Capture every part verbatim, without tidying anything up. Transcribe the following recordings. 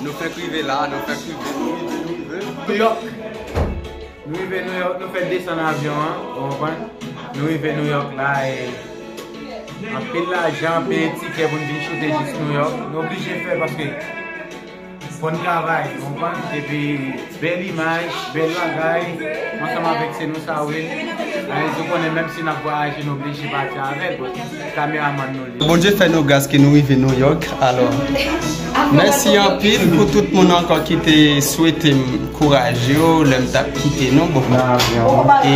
Nou fèk rive la, nou fèk rive, nou rive, nou rive. Nouyòk. Nou rive Nouyòk, nou fèk desann avyon an, ou konprann? Nou rive Nouyòk la, e anpil lajan, peye tikè pou n vin choute jis Nouyòk. Nou oblije fè paske fò n travay, ou konprann? Epi bèl imaj, bèl bagay, ansanm avèk se nou sa wi. Alèz, ou konnen menm si n ap vwayaje, nou oblije pati avè l, paske kameramann nou li. Bondye fè nou gras ke nou rive Nouyòk, alò. Mèsi anpil pou tout moun ankò ki te swete m kouraj yo lè m t ap kite nou, bon. E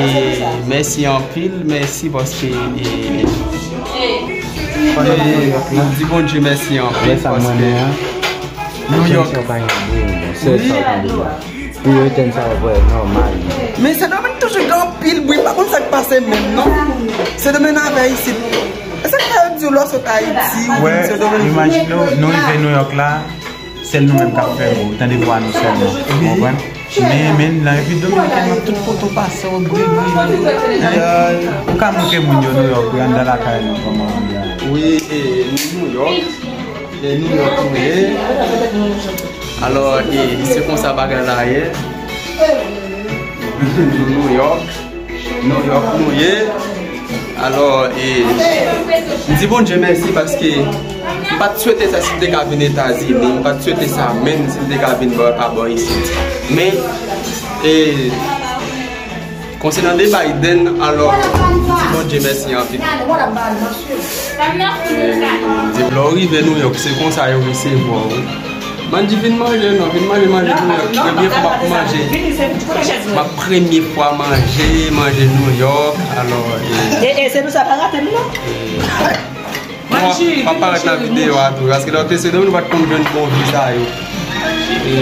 mèsi anpil, mèsi paske, e, e, m di Bondye mèsi anpil paske Nouyòk. Wi. Pou yo etenn sa yo vre nòmal. Men Sendomeng toujou gen anpil bri, m pa konn sa k pase menm non. Sendomeng avè isit. E sa k fè yo di w lè w sot Ayiti, ou vin Sendomeng. Imajine w, nou rive Nouyòk la, sèl nou menm k ap fè bri, ou tande vwa nou sèlman. Ou konprann? Men, men, nan Repiblik Dominikèn nan, tout kote w pase, w bri, bri, bri. Ou ka montre moun yo Nouyòk, wi, anndan lakay nou, kòman, wi. Wi, e, nou Nouyòk. E Nouyòk nou ye. Alò, e, se konsa bagay la ye. Nou Nouyòk. Nouyòk nou ye. Alò, e, m di Bondye mèsi paske m pa t swete sa si m te ka vin Etazini. M pa t swete sa menm si m te ka vin bò, pa bò isit. Men, e, Konsènan de Biden, alò, m di Bondye mèsi anpil. E, di lè w rive Nouyòk, se konsa yo resevwa w, wi. Manji, vin manje non, vin manje, manje Nouyòk. Premye fwa m ap manje. M ap premye fwa manje, manje Nouyòk, alò, e, e, e, se nou sa pa rate m non. E, Manji, m ap parèt nan videyo a tou, paske lè w te Sendomeng, nou pa t konn jwenn bon vi sa yo. E,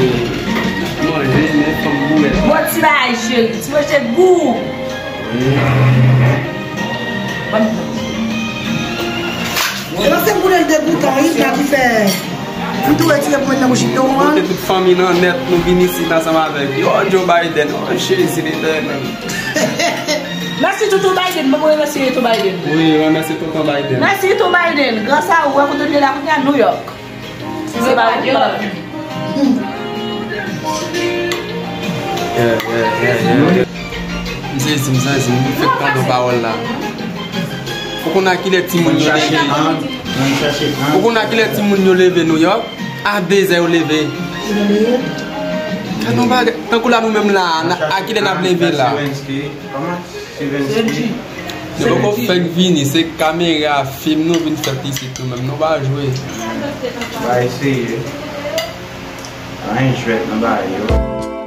manje, men fanm boulèt. Bon ti bagay, cheri. Ti manje gou. Wi. Bon. E nan se boulèt degoutan, wi, sa ki fè m tou retire pou mwen nan bouch Joe an. Kote tout fanmi nan nèt, nou vin isit ansanm avèk yo. Oh, Joe Biden, oh, Jezi, li bèl menm. Mèsi Tonton Biden, mwen remèsye Tonton Biden. Wi, remèsye Tonton Biden. Mèsi Tonton Biden, gras a ou, wè kote nou ye la kounye a, Nouyòk. Si se pa ou, nou pa t ap vini. Yeah, yeah, yeah, yeah. M sezi, m sezi, m fèk tande pawòl la. Ou konn a kilè timoun yo leve? Ou konn a kilè timoun yo leve Nouyòk? A dezè yo leve. Gad yon bagay. Tankou la nou menm la, a kilè n ap leve la? Nou poko fèk vini, se kamera, fim nou vin fè isit nou menm, nou pa jwe. Pa eseye. Pa gen jwèt nan bagay yo.